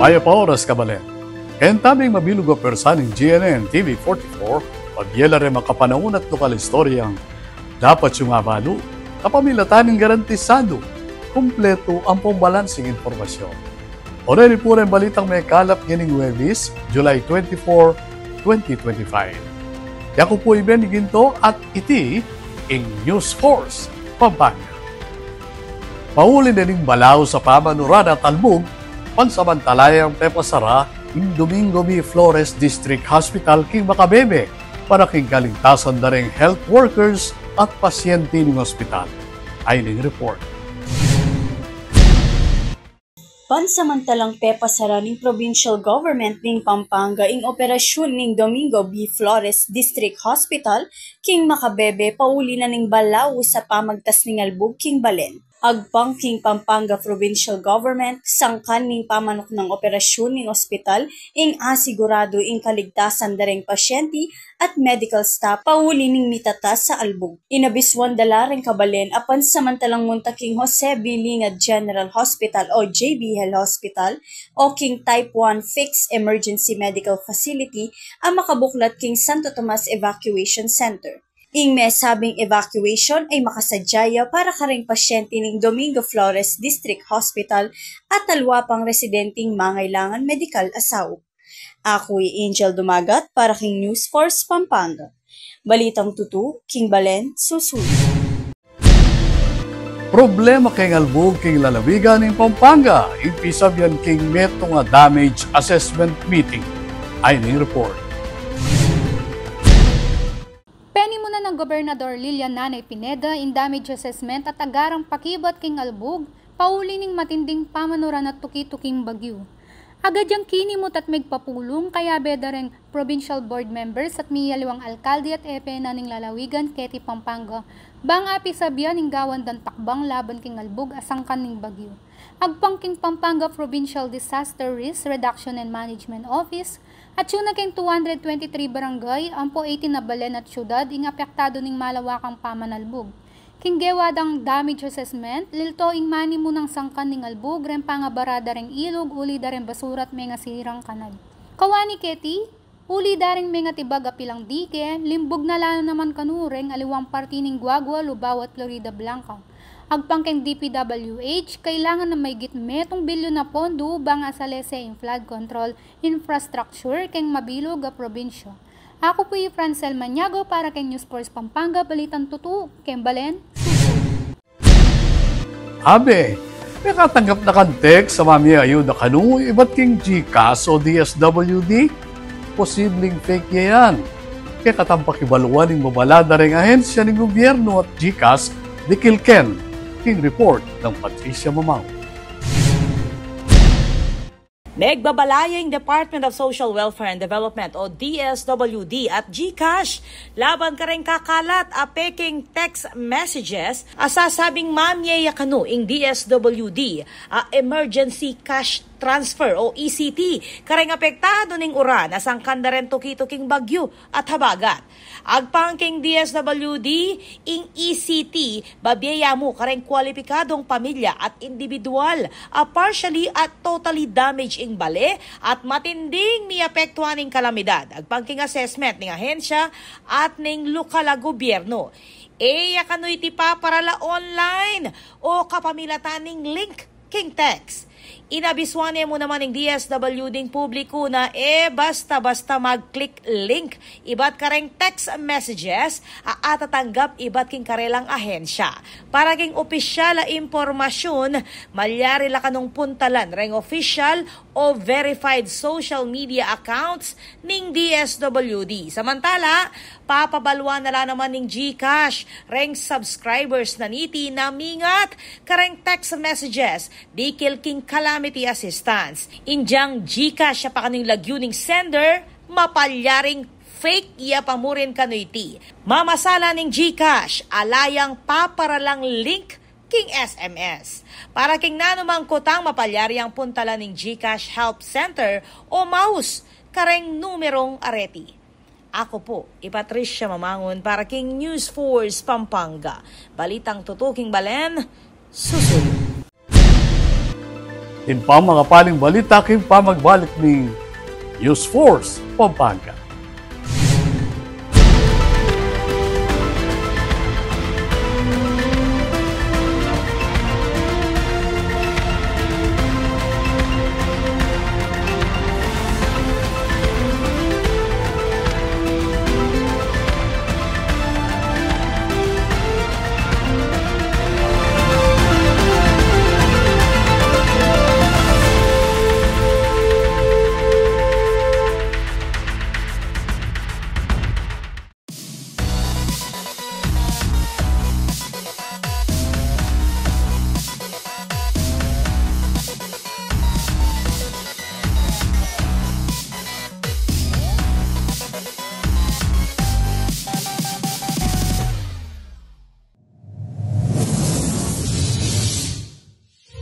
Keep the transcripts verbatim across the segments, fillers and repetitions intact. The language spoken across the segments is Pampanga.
Mayap a oras, kabalen. Keng tabing mabilug a pwersa ning G N N T V forty-four, pabie la reng makapanaun at lokal a istoryang dapat yung abalu, kapamilatan ning garantisadu, kumpletu ampong balansing impormasyun. Oreni pu reng balitang mekalap ngening Huwebes, July twenty-four, twenty twenty-five. Yaku pu i Benny Ginto at iti ing News Force Pampanga. Pauli na ning balawu sa pamanuran at albug, pansamantalang pepasara ing Domingo B. Flores District Hospital king makabebe para king kaligtasan da reng health workers at pasyente ning ospital. Ayni ing report. Pansamantalang pepasara ning provincial government ning Pampanga ing operasyun ning Domingo B. Flores District Hospital king makabebe pauli na ning balawu sa pamagtas ning albug king balen. Agpang king Pampanga Provincial Government, sangkan ning pamanuknang operasyon ning ospital, ing asiguradu ing kaligtasan da reng pasyente at medical staff pauli ning mitatas a albug. Inabisuan da la reng kabalen a pansamantalang munta king Jose B. Lingad General Hospital o J B L Hospital o king Type one Fixed Emergency Medical Facility a makabuklat king Santo Tomas Evacuation Center. Ing mesabing evacuation ay makasadya ya para kareng pasyente ning Domingo Flores District Hospital at aliwa pang residenteng mangailangan medikal a saup. Aku i Angel Dumagat para king News Force Pampanga. Balitang tutu, king balen, susuyu. Problema keng albug king lalawigan ning Pampanga, ing pisabyan king metung a damage assessment meeting. Ayni ing report. Penimunan nang Gobernador Lilian Nanay Pineda ing damage assessment at agarang pakibat king albug, pauli ning matinding pamanuran at tuki-tuking bagyu. Agad yang kinimut at megpapulung, kayabe da reng provincial board members at miyaliwang alkalde at epe na ning lalawigan keti Pampanga, bang apisabyan ing gawan dang takbang laban king albug a sangkan ning bagyu. Agpang king Pampanga Provincial Disaster Risk Reduction and Management Office, atyu na king two hundred twenty-three barangay, ampo eighteen na balen at syudad ing apektadu ning malawakang pamanalbug. King gewa dang damage assessment, lilto ing manimunang sangkan ning albug reng pangabara da reng ilug uli da reng basura at mengasirang kanal. Kawani keti, uli da reng mengatibag a pilang dike, limbug na la naman kanu reng aliwang parti ning Guagua, Lubao at Floridablanca. Agpang keng D P W H, kailangan na maygit metung bilyun a pondu bang asalese ing flood control infrastructure keng mabilug a probinsya. Aku pu i Francel Maniago para keng News Force Pampanga, balitang tutu keng balen. Abe, mekatanggap na kang text a mamie ayuda kanu ibat king GCash o D S W D? Posibleng fake ya yan. Kekatang pakibaluan ing babala da reng ahensya ning gobyernu at GCash dikil ken. King report nang Patricia Mamao. Megbabala ya ing Department of Social Welfare and Development o D S W D at GCash laban kareng kakalat a pekeng text messages a sasabing mamie ya kanu ing D S W D a emergency cash transfer o E C T kareng apektadu ning uran a sangkan da reng tuki-tuking bagyu at habagat. Agpang king D S W D, ing E C T babie ya mu kareng kwalipikadung pamilya at indibidwal a partially at totally damage ing bale at matinding miapektuan ning kalamidad. Agpang king assessment ning ahensya at ning lokal a gobyernu. E ya kanu iti paparala online o kapamilatan ning link king text. Inabisuan ne mu naman ning D S W D ing publiku na e basta-basta mag-click link ibat kareng text messages a atatanggap ibat king karelang ahensya. Para king opisyal a impormasyun, malyari la kanung puntalan reng opisyal o verified social media accounts ning D S W D. Samantala, papabaluan na la naman ning GCash reng subscribers na niti na mingat kareng text messages dikil king calamity assistance. Inyang GCash ya pa kanu ing lagyu ning sender, mapalyaring fake ya pa mu rin kanu iti. Mamasala ning GCash, ala yang paparalang link king S M S. Para king nanumang kutang, mapalyari yang puntalan ning GCash Help Center o MAWS kareng numerong areti. Aku pu i Patricia Mamangun para king News Force Pampanga. Balitang tutu king balen, susuyu. Ing pamakapaling balita king pamagbalik ning News Force Pampanga.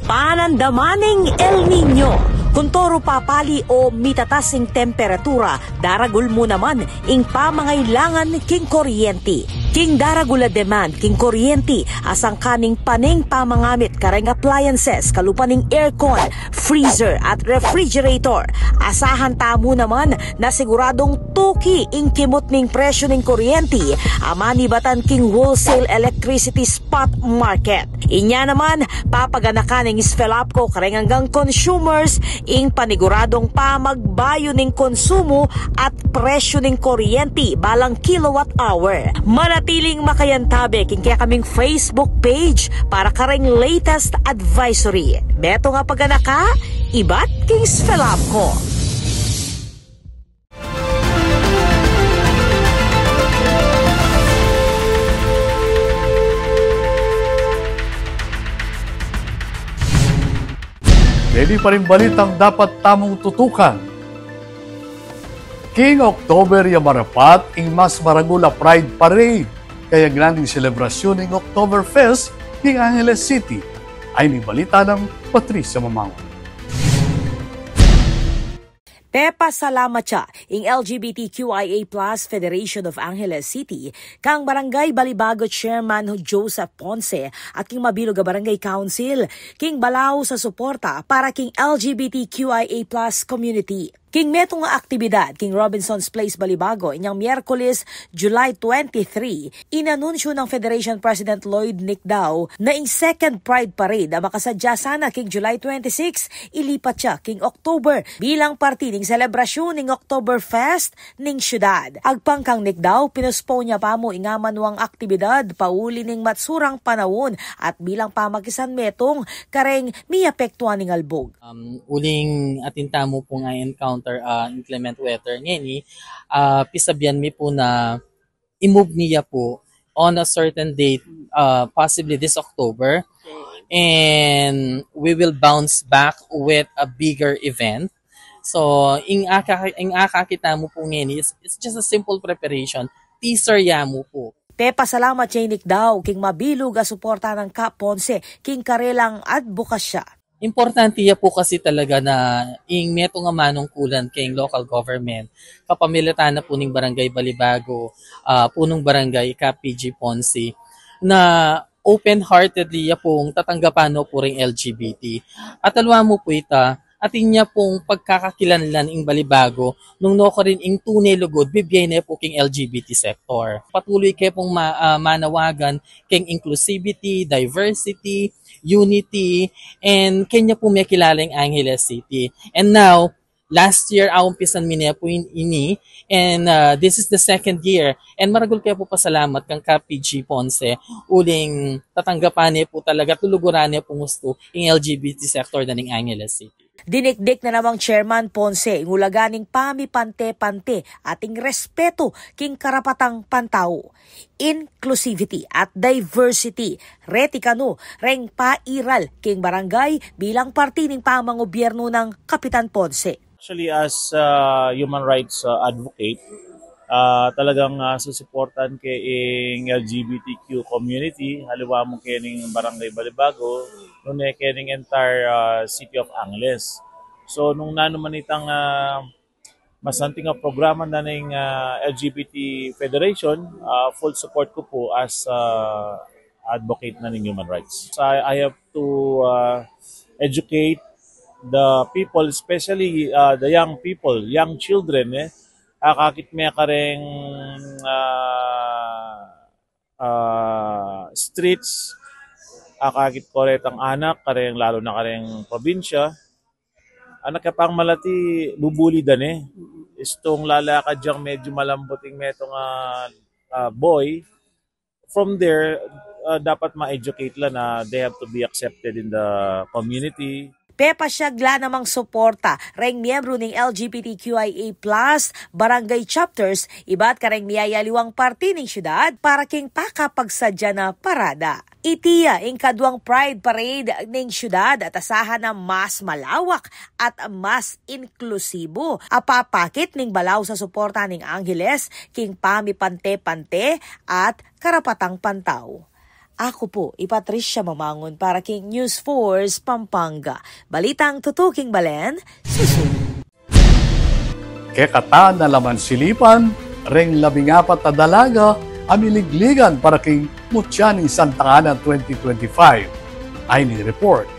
Panandaman ning El Niño. Kuntoru papali o mitatas ing temperatura, daragul mu naman ing pamangailangan king kuryenti. King daragul a demand king kuryenti, asangkan ning pane ing pamangamit kareng appliances, kalupa ning aircon, freezer at refrigerator. Asahan tamu naman na siguradung tuki ing kimut ning presyu ning kuryenti a manibatan king wholesale electricity spot market. Inya naman, papaganakan ning SFELAPCO kareng anggang consumers ing paniguradung pamagbayu ning konsumu at presyu ning kuryenti balang kilowatt hour. Manatiling makayantabe king kekaming Facebook page para kareng latest advisory. Metung a paganaka ibat king SFELAPCO. Keni pa ring balitang dapat tamung tutukan. King October ya marapat ing mas maragul a Pride Parade, kaya ngana ning selebrasyun ning October Fest king Angeles City. Ayni ing balita nang Patricia Mamango. Pepasalamat ya ing LGBTQIA plus Federation of Angeles City kang Barangay Balibago Chairman Joseph Ponce at king mabilug a Barangay Council king balaus a suporta para king LGBTQIA plus community. King metung a aktibidad king Robinson's Place Balibago inyang Miyerkules, July twenty-three, inanunsyu nang Federation President Lloyd Nicdao na ing Second Pride Parade a makasadya sana king July twenty-six, ilipat ya king October bilang parti ning selebrasyun ning October Fest ning syudad. Agpang kang Nicdao, pinospone ya pamu ing amanuang aktibidad pauli ning matsurang panaun at bilang pamakisanmetung kareng miapektuan ning albug. Um, uling atin tamu pung i-encounter, ah, inclement weather ngeni, ah, pisabian mi pu na i-move ne ya pu on a certain date, ah, possibly this October. And we will bounce back with a bigger event. So, ing aka-, ing akakit tamu pu ngeni, it's, it's just a simple preparation. Teaser ya mu pu. Pepasalamat ya i Nicdao king mabilug a suporta nang Kap Ponce king karelang adbokasya. Importante ya pu kasi talaga na ing metung a manungkulan keng local government, kapamilatan na pu ning Barangay Balibago, ah, Punong Barangay Kap P G Ponce, na open-heartedly ya pung tatanggapan no pu ring L G B T. At aliwa mu pu ita, atin ya pung pagkakakilanlan ing Balibago nung nukarin ing tune lugud bibie ne pu king L G B T sector. Patuloy ke pung ma-, ah, manawagan keng inclusivity, diversity, unity, and kenya pu mekilala ing Angeles City. And now, last year, aumpisan mi ne pu in-, ini, and, ah, this is the second year. And maragul ke pu pasalamat kang Kap P G Ponce, uling tatanggapan ne pu talaga, tuluguran ne pung ustu ing L G B T sector da ning Angeles City. Dinikdik na namang Chairman Ponce ing ulaga ning pamipante-pante at ing respetu king karapatang pantau, inclusivity at diversity. Reti kanu reng pairal king barangay bilang parti ning pamangubyernu nang Kapitan Ponce. Actually, as, ah, human rights, ah, advocate, ah, talagang, ah, susuportan ke ing L G B T Q community, aliwa mu ke ning Barangay Balibago, nune ke ning entire, ah, City of Angeles. So, nung nanu man itang, ah, masanting a programa na ning, ah, L G B T Federation, ah, full support ku pu as, ah, advocate na ning human rights. So, I, I have to, ah, educate The people, especially, uh, the young people, young children, e, akakit me kareng, uh, uh, streets, akakit ko retang anak kareng, lalu na kareng probinsya, anak ya pang malati, bubuli da ne. Istung lalakad yang medyu malambut ing metung, uh, uh, boy, from there, uh, dapat ma-educate la na they have to be accepted in the community. Pepasyag la namang suporta reng miyembru ning L G B T Q I A plus barangay chapters ibat kareng miyayaliwang parti ning syudad para king pakapagsadya na parada. Iti ya ing kaduang Pride Parade ning syudad at asahan na mas malawak at mas inklusibo a papakit ning balaus a suporta ning Angeles king pamipante-pante at karapatang pantau. Aku pu i Patricia Mamangun para king News Force Pampanga. Balitang tutuking balen, susu. Kekatan a la man silipan reng labing apat a dalaga a miligligan para king Mutya ning Santa Ana twenty twenty-five. Ayni ing report.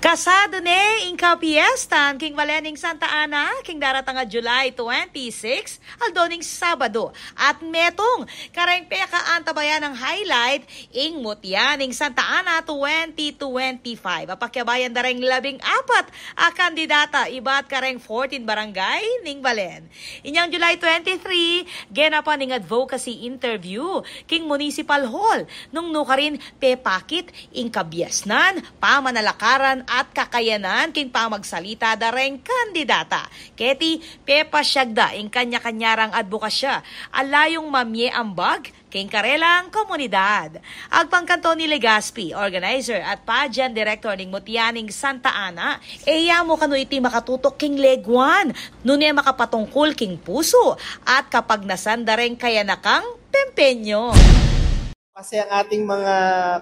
Kasadu ne ing kapiestan king balen ning Santa Ana king daratang a July twenty-six, aldo ning Sabado, at metung kareng pekaantabayan a highlight ing Mutya ning Santa Ana twenty twenty-five a pakyabayan da reng labing apat a kandidata ibat kareng fourteen barangay ning balen. Inyang July twenty-three, genapan ing advocacy interview king Municipal Hall nung nukarin pepakit ing kabiasnan, pamanalakaran at kakayanan king pamagsalita da reng kandidata. Keti pepasyag da ing kanya-kanya rang adbokasya a layung mamye ambag king karelang komunidad. Agpang kanto ni Legaspi, organizer at pageant director ning Mutya ning Santa Ana, e ya mu kanu iti makatutuk king leguan nune makapatungkul king pusu at kapagnasan da reng kayanakang pempeño. Kasi ang ating mga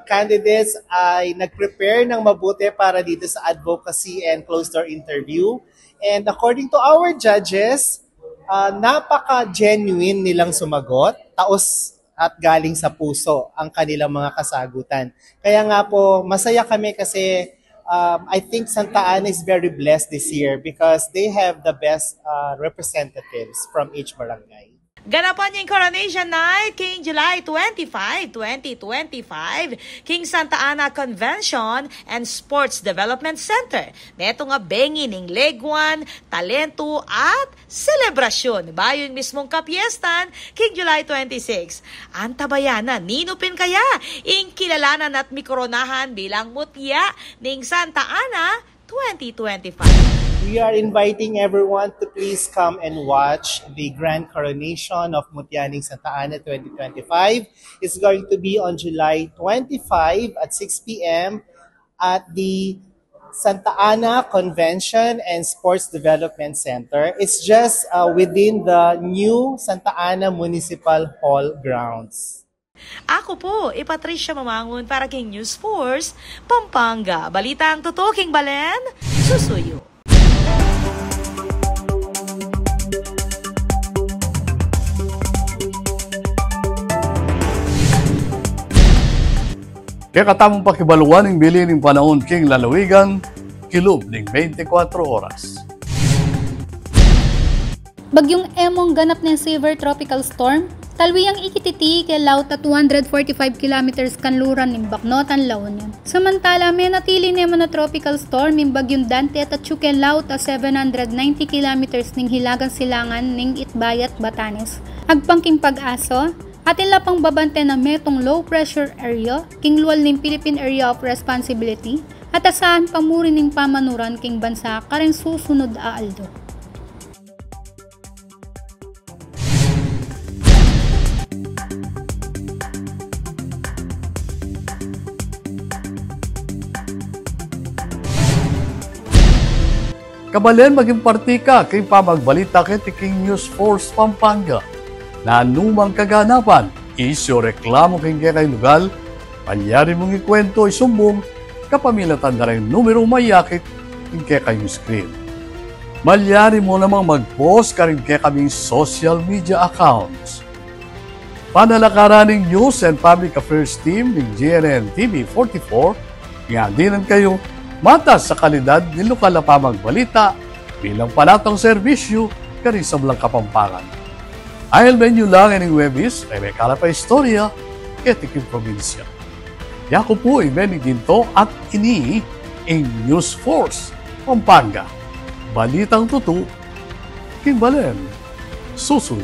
candidates ay nag-prepare ng mabuti para dito sa advocacy and closed-door interview. And according to our judges, ah, napaka-genuine nilang sumagot, taos at galing sa puso ang kanilang mga kasagutan. Kaya nga po, masaya kami kasi, um, I think Santa Ana is very blessed this year because they have the best, uh, representatives from each barangay. Ganapan ya ing Coronation Night king July twenty-five, twenty twenty-five, king Santa Ana Convention and Sports Development Center. Metung a bengi ning leguan, talentu at selebrasyun bayu ing mismung kapiestan king July twenty-six. Antabayanan, ninu pin kaya ing kilalanan at mikoronahan bilang Mutya ning Santa Ana twenty twenty-five. We are inviting everyone to please come and watch the Grand Coronation of Mutya ning Santa Ana twenty twenty-five. It's going to be on July twenty-five at six p.m. at the Santa Ana Convention and Sports Development Center. It's just, uh, within the new Santa Ana Municipal Hall grounds. Aku pu i Patricia Mamangun para king News Force Pampanga. Balitang tutuking balen, susuyu. Kekatamung pakibaluan ing bili ning panaun king lalawigan kilub ning bente kuatro oras. Bagyung Emong ganap neng severe tropical storm, talwi yang ikit iti ke laut a two hundred forty-five kilometers kanluran ning Baknotan, La Union. Samantala, menatili ne man a tropical storm ing Bagyung Dante at atyu ke laut a seven hundred ninety kilometers ning hilagang silangan ning Itbayat, Batanes. Agpang king PAGASO, atin la pang babante na metung low pressure area king lual ning Philippine Area of Responsibility at asahan pamuri ning pamanuran king bansa kareng susunud a aldo. Kabalen, maging parti ka king pamagbalita keti king News Force Pampanga. Nanumang kaganapan, isyu, reklamu king kekayung lugal, malyari mung ikuwentu, isumbung kapamilatan da reng numerung mayakit king kekayung screen. Malyari mu namang mag-post karing kekaming social media accounts. Panalakaran ning News and Public Affairs Team ning G N N T V forty-four, ngadinan kayu matas a kalidad ning lokal a pamagbalita bilang panatang serbisyu karing sablang Kapampangan. Ailmen yu la ngening Huwebes, e mekala pa istorya keti king probinsya. Yaku pu i Benny Ginto at ini ing News Force Pampanga. Balitang tutu king balen susu.